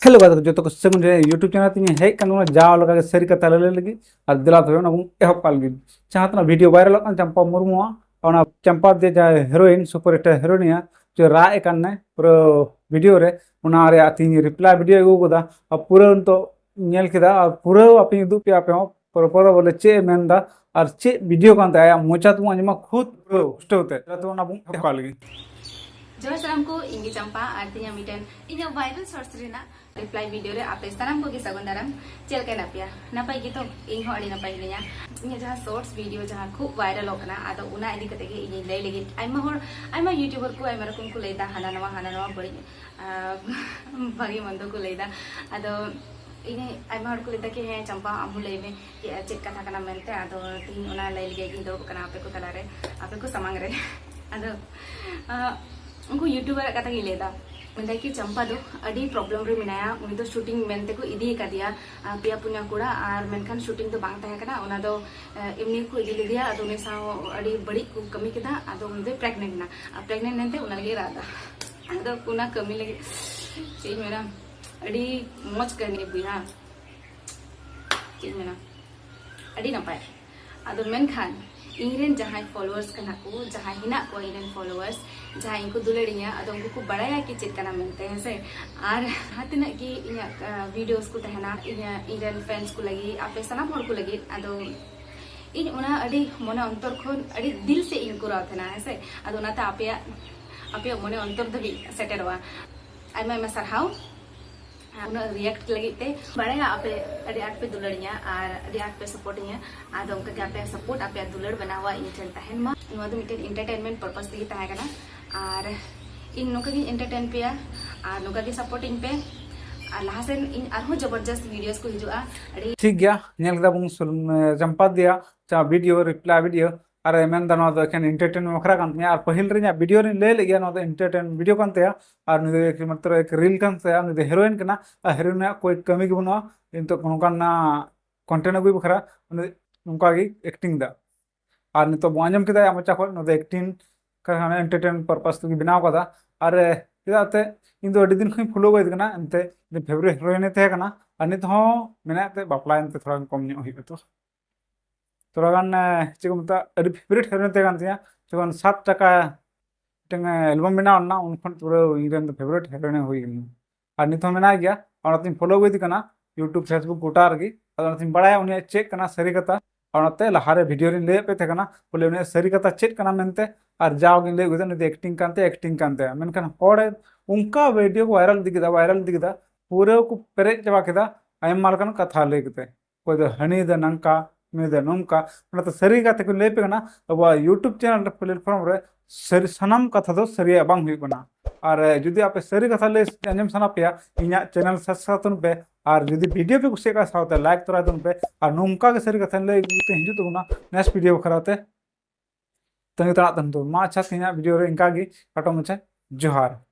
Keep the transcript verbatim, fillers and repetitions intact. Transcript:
Hello ᱜᱟᱛᱮ ᱠᱚ, ᱡᱚᱛᱚ ᱠᱚ ᱥᱟᱹᱜᱩᱱ ᱨᱮ YouTube ᱪᱮᱱᱮᱞ ᱛᱤᱧ ᱦᱮᱡ ᱠᱟᱱᱟ, ᱚᱱᱟ ᱡᱟᱣ ᱞᱮᱠᱟ ᱜᱮ ᱥᱟᱹᱨᱤ ᱠᱟᱛᱷᱟ ᱞᱟᱹᱞᱟᱹᱭ ᱞᱟᱹᱜᱤᱫ᱾ ᱟᱨ ᱫᱮᱞᱟ ᱛᱚᱵᱮ ᱚᱱᱟ ᱵᱚᱱ ᱮᱦᱚᱵ ᱠᱟᱜ ᱞᱟᱹᱜᱤᱫ᱾ ᱡᱟᱦᱟᱸ ᱛᱤᱱᱟᱹᱜ ᱵᱷᱤᱰᱤᱭᱳ ᱵᱷᱟᱭᱨᱟᱞᱚᱜ ᱠᱟᱱᱟ ᱪᱟᱢᱯᱟ ᱢᱩᱨᱢᱩᱣᱟᱜ, ᱚᱱᱟ ᱪᱟᱢᱯᱟ ᱫᱮ ᱡᱟᱦᱟᱸᱭ ᱦᱤᱨᱳᱭᱤᱱ, ᱥᱩᱯᱟᱨ ᱥᱴᱟᱨ ᱦᱤᱨᱳᱭᱤᱱ ᱡᱮ ᱨᱟᱜ ᱮ ᱠᱟᱱᱟᱭ ᱯᱩᱨᱟᱹ ᱵᱷᱤᱰᱤᱭᱳ ᱨᱮ, ᱚᱱᱟ ᱨᱮᱭᱟᱜ ᱛᱤᱧ ᱨᱤᱯᱞᱟᱭ ᱵᱷᱤᱰᱤᱭᱳ ᱟᱹᱜᱩ ᱠᱟᱫᱟ᱾ ᱟᱨ ᱯᱩᱨᱟᱹ ᱱᱤᱛᱚᱜ ᱧᱮᱞ ᱠᱮᱫᱟ ᱟᱨ ᱯᱩᱨᱟᱹ ᱟᱯᱮᱧ ᱩᱫᱩᱜ ᱯᱮᱭᱟ, ᱟᱯᱮ ᱦᱚᱸ ᱯᱩᱨᱟᱹ ᱯᱩᱨᱟᱹ ᱵᱚᱞᱮ ᱪᱮᱫ ᱮ ᱢᱮᱱᱫᱟ ᱟᱨ ᱪᱮᱫ ᱵᱷᱤᱰᱤᱭᱳ ᱠᱟᱱ ᱛᱟᱭᱟ, ᱟᱭᱟᱜ ᱢᱚᱪᱟ ᱛᱮᱵᱚᱱ ᱟᱸᱡᱚᱢᱟ ᱠᱷᱩᱫ ᱯᱩᱨᱟᱹ ᱯᱩᱥᱴᱟᱹᱣ ᱛᱮ᱾ ᱛᱚ ᱚᱱᱟ ᱵᱚᱱ ᱮᱦᱚᱵ ᱠᱟᱜ ᱞᱮᱜᱮ᱾ ᱡᱚᱦᱟᱨ ᱥᱟᱱᱟᱢ ᱠᱚ, ᱤᱧ ᱜᱮ ᱪᱟᱢᱯᱟ ᱟᱨ ᱛᱤᱦᱤᱧᱟᱜ ᱢᱤᱫᱴᱮᱱ ᱤᱧᱟᱹᱜ ᱵᱷᱟᱭᱨᱟᱞ ᱥᱚᱨᱴᱥ ᱨᱮᱱᱟᱜ ᱨᱤᱯᱞᱟᱭ ᱵᱷᱤᱰᱤᱭᱳ ᱨᱮ ᱟᱯᱮ ᱥᱟᱱᱟᱢ ᱠᱚᱜᱮ ᱥᱟᱹᱜᱩᱱ ᱫᱟᱨᱟᱢ᱾ ᱪᱮᱫ ᱞᱮᱠᱟ ᱦᱮᱱᱟᱜ ᱯᱮᱭᱟ? ᱱᱟᱯᱟᱭ ᱜᱮᱛᱚ? ᱤᱧ ᱦᱚᱸ ᱟᱹᱰᱤ ᱱᱟᱯᱟᱭ ᱜᱮ ᱢᱤᱱᱟᱹᱧᱟ᱾ ᱤᱧᱟᱹᱜ ᱡᱟᱦᱟᱸ ᱥᱚᱨᱴᱥ ᱵᱷᱤᱰᱤᱭᱳ ᱡᱟᱦᱟᱸ ᱠᱷᱩᱵ ᱵᱷᱟᱭᱨᱟᱞᱚᱜ ᱠᱟᱱᱟ, ᱟᱫᱚ ᱚᱱᱟ ᱤᱫᱤ ᱠᱟᱛᱮ ᱜᱮ ᱤᱧᱤᱧ ᱞᱟᱹᱭ ᱞᱟᱹᱜᱤᱫ᱾ ᱟᱭᱢᱟ ᱦᱚᱲ, ᱟᱭᱢᱟ ᱭᱩᱴᱩᱵᱟᱨ ᱠᱚ ᱟᱭᱢᱟ ᱨᱚᱠᱚᱢ ᱠᱚ ᱞᱟᱹᱭᱫᱟ, ᱦᱟᱱᱟ ᱱᱟᱣᱟ ᱦᱟᱱᱟ ᱱᱟᱣᱟ ᱵᱟᱹᱲᱤᱡ, ᱟᱨ ᱵᱷᱟᱜᱮ ᱢᱚᱱᱫᱚ ᱠᱚ ᱞᱟᱹᱭᱫᱟ᱾ ᱟᱫᱚ ᱤᱧ ᱟᱭᱢᱟ ᱦᱚᱲ ᱠᱚ ᱞᱟᱹᱭᱫᱟ ᱠᱤ, "ᱦᱮᱸ ᱪᱟᱢᱯᱟ, ᱟᱢ ᱦᱚᱸ ᱞᱟᱹᱭ ᱢᱮ ᱪᱮᱫ, ᱪᱮᱫ ᱠᱟᱛᱷᱟ ᱠᱟᱱᱟ ᱢᱮᱱᱛᱮ?" ᱟᱫᱚ ᱛᱤᱦᱤᱧ ᱚᱱᱟ ᱞᱟᱹᱭ ᱞᱟᱹᱜᱤᱫ ᱜᱤᱧ ᱫᱩᱲᱩᱵ ᱟᱠᱟᱱᱟ ᱟᱯᱮ ᱠᱚ ᱛᱟᱞᱟᱨᱮ, ᱟᱯᱮ ᱠᱚ ᱥᱟᱢᱟᱝ ᱨᱮ᱾ ᱟᱫᱚ ᱟᱸ, ᱩᱱᱠᱩ ᱭᱩᱴᱩᱵᱟᱨᱟᱜ ᱠᱟᱛᱷᱟ ᱜᱤᱧ ᱞᱟᱹᱭᱫᱟ᱾ ᱢᱮᱱᱫᱟᱭ ᱠᱤ ᱪᱟᱢᱯᱟ ᱫᱚ ᱟᱹᱰᱤ ᱯᱨᱚᱵᱞᱮᱢ ᱨᱮ ᱢᱮᱱᱟᱭᱟ, ᱩᱱᱤ ᱫᱚ ᱥᱩᱴᱤᱝ ᱢᱮᱱᱛᱮ ᱠᱚ ᱤᱫᱤ ᱟᱠᱟᱫᱮᱭᱟ, ᱟᱸ, ᱯᱮᱭᱟ ᱯᱩᱱᱭᱟ ᱠᱚᱲᱟ, ᱟᱨ ᱢᱮᱱᱠᱷᱟᱱ ᱥᱩᱴᱤᱝ ᱫᱚ ᱵᱟᱝ ᱛᱟᱦᱮᱸ ᱠᱟᱱᱟ, ᱚᱱᱟ ᱫᱚ, ᱟᱸ, ᱮᱢᱱᱤ ᱠᱚ ᱤᱫᱤ ᱞᱮᱫᱮᱭᱟ᱾ ᱟᱫᱚ ᱩᱱᱤ ᱥᱟᱶ ᱟᱹᱰᱤ ᱵᱟᱹᱲᱤᱡ ᱠᱚ ᱠᱟᱹᱢᱤ ᱠᱮᱫᱟ, ᱟᱫᱚ ᱩᱱᱤ ᱫᱚᱭ ᱯᱨᱮᱜᱱᱮᱱᱴ ᱮᱱᱟ᱾ ᱟᱨ ᱯᱨᱮᱜᱱᱮᱱᱴ ᱮᱱᱛᱮ ᱚᱱᱟ ᱞᱟᱹᱜᱤᱫ ᱨᱟᱜ ᱮᱫᱟ᱾ ᱟᱫᱚ ᱚᱱᱟ ᱠᱟᱹᱢᱤ ᱞᱟᱹᱜᱤᱫ ᱪᱮᱫ ᱤᱧ ᱢᱮᱱᱟ, ᱟᱹᱰᱤ ᱢᱚᱡᱽ ᱠᱟᱹᱦᱱᱤ ᱵᱚᱭᱦᱟ, ᱪᱮᱫ ᱤᱧ ᱢᱮᱱᱟ, ᱟᱹᱰᱤ ᱱᱟᱯᱟᱭ᱾ ᱟᱫᱚ ᱢᱮᱱᱠᱷᱟᱱ ᱤᱧᱨᱮᱱ ᱡᱟᱦᱟᱸᱭ ᱯᱷᱚᱞᱳᱣᱟᱨᱥ ᱠᱟᱱᱟ ᱠᱚ, ᱡᱟᱦᱟᱸᱭ ᱦᱮᱱᱟᱜ ᱠᱚᱣᱟ ᱤᱧᱨᱮᱱ ᱯᱷᱚᱞᱳᱣᱟᱨᱥ, ᱡᱟᱦᱟᱸᱭ ᱤᱧ ᱠᱚ ᱫᱩᱞᱟᱹᱲᱤᱧᱟ, ᱟᱫᱚ ᱩᱱᱠᱩ ᱠᱚ ᱵᱟᱲᱟᱭᱟ ᱠᱤ ᱪᱮᱫ ᱠᱟᱱᱟ ᱢᱮᱱᱛᱮ, ᱦᱮᱸ ᱥᱮ? ᱟᱨ ᱡᱟᱦᱟᱸ ᱛᱤᱱᱟᱹᱜ ᱜᱮ ᱤᱧᱟᱹᱜ, ᱟᱸ, ᱵᱷᱤᱰᱤᱭᱳᱥ ᱠᱚ ᱛᱟᱦᱮᱱᱟ, ᱤᱧᱟᱹᱜ, ᱤᱧᱨᱮᱱ ᱯᱷᱮᱱᱥ ᱠᱚ ᱞᱟᱹᱜᱤᱫ, ᱟᱯᱮ ᱥᱟᱱᱟᱢ ᱦᱚᱲ ᱠᱚ ᱞᱟᱹᱜᱤᱫ, ᱟᱫᱚ ᱤᱧ ᱚᱱᱟ ᱟᱹᱰᱤ ᱢᱚᱱᱮ ᱚᱱᱛᱚᱨ ᱠᱷᱚᱱ ᱟᱹᱰᱤ ᱫᱤᱞ ᱥᱮ ᱤᱧ ᱠᱚᱨᱟᱣ ᱛᱟᱦᱮᱱᱟ, ᱦᱮᱸ ᱥᱮ? ᱟᱫᱚ ᱚᱱᱟᱛᱮ ᱟᱯᱮᱭᱟᱜ, ᱟᱯᱮᱭᱟᱜ ᱢᱚᱱᱮ ᱚᱱᱛᱚᱨ ᱫᱷᱟᱹᱵᱤᱡ ᱥᱮᱴᱮᱨᱚᱜᱼᱟ᱾ ᱟᱭᱢᱟ ᱟᱭᱢᱟ ᱥᱟᱨᱦᱟᱣ ᱩᱱᱟᱹᱜ ᱨᱤᱭᱮᱠᱴ ᱞᱟᱹᱜᱤᱫ ᱛᱮ᱾ ᱵᱟᱲᱟᱭᱟ ᱟᱯᱮ ᱟᱹᱰᱤ ᱟᱸᱴ ᱯᱮ ᱫᱩᱞᱟᱹᱲᱤᱧᱟ ᱟᱨ ᱟᱹᱰᱤ ᱟᱸᱴ ᱯᱮ ᱥᱟᱯᱳᱨᱴᱤᱧᱟ᱾ ᱟᱫᱚ ᱚᱱᱠᱟ ᱜᱮ ᱟᱯᱮᱭᱟᱜ ᱥᱟᱯᱳᱨᱴ, ᱟᱯᱮᱭᱟᱜ ᱫᱩᱞᱟᱹᱲ ᱵᱮᱱᱟᱣᱟ ᱤᱧ ᱴᱷᱮᱱ ᱛᱟᱦᱮᱱ ᱢᱟ᱾ ᱱᱚᱣᱟ ᱫᱚ ᱢᱤᱫᱴᱮᱱ ᱮᱱᱴᱟᱨᱴᱮᱱᱢᱮᱱᱴ ᱯᱟᱨᱯᱟᱥ ᱛᱮᱜᱮ ᱛᱟᱦᱮᱸ ᱠᱟᱱᱟ᱾ ᱟᱨ ᱤᱧ ᱱᱚᱝᱠᱟ ᱜᱤᱧ ᱮᱱᱴᱟᱨᱴᱮᱱ ᱯᱮᱭᱟ ᱟᱨ ᱱᱚᱝᱠᱟ ᱜᱮ ᱥᱟᱯᱳᱨᱴᱤᱧ ᱯᱮ᱾ ᱟᱨ ᱞᱟᱦᱟ ᱥᱮᱱ ᱤᱧ ᱟᱨᱦᱚᱸ ᱡᱚᱵᱚᱨᱡᱚᱥᱛ ᱵᱷᱤᱰᱤᱭᱳᱥ ᱠᱚ ᱦᱤᱡᱩᱜᱼᱟ᱾ ᱟᱹᱰᱤ ᱴᱷᱤᱠ ᱜᱮᱭᱟ, ᱧᱮᱞ ᱠᱮᱫᱟ ᱵᱚᱱ ᱥᱩᱞ-, ᱪᱟᱢᱯᱟ ᱫᱤᱭᱟ ᱪᱟ ᱵᱷᱤᱰᱤᱭᱳ, ᱨᱤᱯᱞᱟᱭ ᱵᱷᱤᱰᱤᱭᱳ, ᱟᱨ ᱮ ᱢᱮᱱᱫᱟ ᱱᱚᱣᱟ ᱫᱚ ᱮᱠᱷᱮᱱ ᱮᱱᱴᱟᱨᱴᱮᱱ ᱵᱟᱠᱷᱨᱟ ᱠᱟᱱ ᱛᱤᱧᱟ᱾ ᱟᱨ ᱯᱟᱹᱦᱤᱞ ᱨᱮ ᱤᱧᱟᱹᱜ ᱵᱷᱤᱰᱤᱭᱳ ᱨᱤᱧ ᱞᱟᱹᱭ ᱞᱮᱫ ᱜᱮᱭᱟ, ᱱᱚᱣᱟ ᱫᱚ ᱮᱱᱴᱟᱨᱴᱮᱱ ᱵᱷᱤᱰᱤᱭᱳ ᱠᱟᱱ ᱛᱟᱭᱟ᱾ ᱟᱨ ᱱᱩᱭ ᱫᱚ ᱮᱠᱢᱟᱛᱨᱚ ᱮᱠ ᱨᱤᱞ ᱠᱟᱱ ᱛᱟᱭᱟ, ᱱᱩᱭ ᱫᱚ ᱦᱤᱨᱳᱭᱤᱱ ᱠᱟᱱᱟ᱾ ᱟᱨ ᱦᱤᱨᱳᱭᱤᱱ ᱨᱮᱱᱟᱜ ᱠᱳᱭ ᱠᱟᱹᱢᱤ ᱜᱮ ᱵᱟᱹᱱᱩᱜᱼᱟ, ᱱᱤᱛᱚᱜ ᱱᱚᱝᱠᱟᱱᱟᱜ ᱠᱚᱱᱴᱮᱱᱴ ᱟᱹᱜᱩᱭ ᱵᱟᱠᱷᱨᱟ᱾ ᱩᱱᱤ ᱱᱚᱝᱠᱟ ᱜᱮ ᱮᱠᱴᱤᱝ ᱫᱟ᱾ ᱟᱨ ᱱᱤᱛᱚᱜ ᱵᱚᱱ ᱟᱸᱡᱚᱢ ᱠᱮᱫᱟ ᱟᱭᱟᱜ ᱢᱚᱪᱟ ᱠᱷᱚᱱ, ᱱᱚᱣᱟ ᱫᱚ ᱮᱠᱴᱤᱝ ᱠᱟᱱᱟ, ᱮᱱᱴᱟᱨᱴᱮᱱ ᱯᱟᱨᱯᱟᱥ ᱛᱮᱜᱮ ᱵᱮᱱᱟᱣ ᱠᱟᱫᱟ᱾ ᱟᱨ ᱪᱮᱫᱟᱜ ᱛᱮ ᱤᱧ ᱫᱚ ᱟᱹᱰᱤ ᱫᱤᱱ ᱠᱷᱚᱱᱤᱧ ᱯᱷᱚᱞᱳ ᱟᱹᱜᱩᱭᱮᱫ ᱠᱟᱱᱟ, ᱮᱱᱛᱮ ᱤᱧ ᱫᱚ ᱯᱷᱮᱵᱟᱨᱤᱴ ᱦᱤᱨᱳᱭᱤᱱ ᱛᱟᱦᱮᱸ ᱠᱟᱱᱟ᱾ ᱟᱨ ᱱᱤᱛ ᱦᱚᱸ ᱢᱮᱱᱟᱜ ᱛᱮ ᱵᱟᱯᱞᱟᱭᱮᱱ ᱛᱮ ᱛᱷᱚᱲᱟ ᱜᱟᱱ ᱠᱚᱢ ᱧᱚᱜ ᱦᱩᱭᱩᱜᱼᱟ᱾ ᱛᱚ ᱛᱷᱚᱲᱟ ᱜᱟᱱ ᱪᱮᱫ ᱠᱚ ᱢᱮᱛᱟᱜᱼᱟ, ᱟᱹᱰᱤ ᱯᱷᱮᱵᱟᱨᱤᱴ ᱦᱤᱨᱳᱭᱤᱱ ᱛᱟᱦᱮᱸ ᱠᱟᱱ ᱛᱤᱧᱟ᱾ ᱡᱚᱠᱷᱚᱱ ᱥᱟᱛ ᱴᱟᱠᱟ ᱢᱤᱫᱴᱟᱝ ᱮᱞᱵᱟᱢ ᱵᱮᱱᱟᱣ ᱞᱮᱱᱟ, ᱩᱱ ᱠᱷᱚᱱ ᱯᱩᱨᱟᱹ ᱤᱧ ᱨᱮᱱ ᱫᱚ ᱯᱷᱮᱵᱟᱨᱤᱴ ᱦᱤᱨᱳᱭᱤᱱ ᱦᱩᱭ ᱠᱟᱱᱟ᱾ ᱟᱨ ᱱᱤᱛ ᱦᱚᱸ ᱢᱮᱱᱟᱭ ᱜᱮᱭᱟ, ᱚᱱᱟᱛᱤᱧ ᱯᱷᱚᱞᱳ ᱟᱹᱜᱩᱭᱮᱫᱮ ᱠᱟᱱᱟ YouTube, Facebook ᱜᱚᱴᱟ ᱨᱮᱜᱮ᱾ ᱟᱫᱚ ᱚᱱᱟᱛᱤᱧ ᱵᱟᱲᱟᱭᱟ ᱩᱱᱤᱭᱟᱜ ᱪᱮᱫ ᱠᱟᱱᱟ ᱥᱟᱹᱨᱤ ᱠᱟᱛᱷᱟ᱾ ᱚᱱᱟᱛᱮ ᱞᱟᱦᱟᱨᱮ ᱵᱷᱤᱰᱤᱭᱳ ᱨᱤᱧ ᱞᱟᱹᱭᱟᱫ ᱯᱮ ᱛᱟᱦᱮᱸ ᱠᱟᱱᱟ, ᱵᱚᱞᱮ ᱩᱱᱤᱭᱟᱜ ᱥᱟᱹᱨᱤ ᱠᱟᱛᱷᱟ ᱪᱮᱫ ᱠᱟᱱᱟ ᱢᱮᱱᱛᱮ᱾ ᱟᱨ ᱡᱟᱣᱜᱤᱧ ᱞᱟᱹᱭ ᱟᱹᱜᱩᱭᱮᱫᱟ, ᱩᱱᱤ ᱫᱚ ᱮᱠᱴᱤᱝ ᱠᱟᱱ ᱛᱟᱭᱟ, ᱮᱠᱴᱤᱝ ᱠᱟᱱ ᱛᱟᱭᱟ, ᱢᱮᱱᱠᱷᱟᱱ ᱦᱚᱲ ᱚᱱᱠᱟ ᱵᱷᱤᱰᱤᱭᱳ ᱠᱚ ᱵᱷᱟᱭᱨᱟᱞ ᱤᱫᱤ ᱠᱮᱫᱟ, ᱵᱷᱟᱭᱨᱟᱞ ᱤᱫᱤ ᱠᱮᱫᱟ, ᱯᱩᱨᱟᱹ ᱠᱚ ᱯᱮᱨᱮᱡ ᱪᱟᱵᱟ ᱠᱮᱫᱟ ᱟᱭᱢᱟ ᱞᱮᱠᱟᱱ ᱠᱟᱛᱷᱟ ᱞᱟᱹᱭ ᱠᱟᱛᱮ᱾ ᱚᱠᱚᱭ ᱫᱚ ᱦᱟᱹᱱᱤ ᱫᱚ ᱱᱚᱝᱠᱟ, ᱱᱩᱭ ᱫᱚ ᱱᱚᱝᱠᱟ᱾ ᱚᱱᱟᱛᱮ ᱥᱟᱹᱨᱤ ᱠᱟᱛᱷᱟ ᱠᱚ ᱞᱟᱹᱭ ᱯᱮ ᱠᱟᱱᱟ, ᱟᱵᱚᱣᱟᱜ YouTube ᱪᱮᱱᱮᱞ ᱨᱮ, ᱯᱞᱟᱴᱯᱷᱚᱨᱢ ᱨᱮ ᱥᱟᱹᱨᱤ, ᱥᱟᱱᱟᱢ ᱠᱟᱛᱷᱟ ᱫᱚ ᱥᱟᱹᱨᱤᱭᱟᱜ ᱵᱟᱝ ᱦᱩᱭᱩᱜ ᱠᱟᱱᱟ᱾ ᱟᱨ ᱡᱩᱫᱤ ᱟᱯᱮ ᱥᱟᱹᱨᱤ ᱠᱟᱛᱷᱟ ᱞᱟᱹᱭ ᱟᱸᱡᱚᱢ ᱥᱟᱱᱟ ᱯᱮᱭᱟ, ᱤᱧᱟᱹᱜ ᱪᱮᱱᱮᱞ ᱥᱟᱵᱥᱠᱨᱟᱭᱤᱵ ᱛᱟᱵᱚᱱ ᱯᱮ᱾ ᱟᱨ ᱡᱩᱫᱤ ᱵᱷᱤᱰᱤᱭᱳ ᱯᱮ ᱠᱩᱥᱤᱭᱟᱜ ᱠᱷᱟᱱ, ᱥᱟᱶᱛᱮ ᱞᱟᱭᱤᱠ ᱛᱚᱨᱟᱭ ᱛᱟᱵᱚᱱ ᱯᱮ᱾ ᱟᱨ ᱱᱚᱝᱠᱟ ᱜᱮ ᱥᱟᱹᱨᱤ ᱠᱟᱛᱷᱟ ᱞᱟᱹᱭ ᱟᱹᱜᱩ ᱠᱟᱛᱮ ᱦᱤᱡᱩᱜ ᱛᱟᱵᱚᱱᱟ ᱱᱮᱠᱥᱴ ᱵᱷᱤᱰᱤᱭᱳ ᱵᱟᱠᱷᱨᱟ ᱛᱮ᱾ ᱛᱟᱺᱜᱤ ᱛᱟᱲᱟᱜ ᱛᱟᱦᱮᱱ ᱛᱟᱵᱚᱱ ᱢᱟ᱾ ᱟᱪᱪᱷᱟ, ᱛᱮᱦᱮᱧᱟᱜ ᱵᱷᱤᱰᱤᱭᱳ ᱨᱮ ᱤᱱᱠᱟ ᱜᱮ, ᱠᱷᱟᱴᱚ ᱢᱟᱪᱷᱟ ᱡᱚᱦᱟᱨ᱾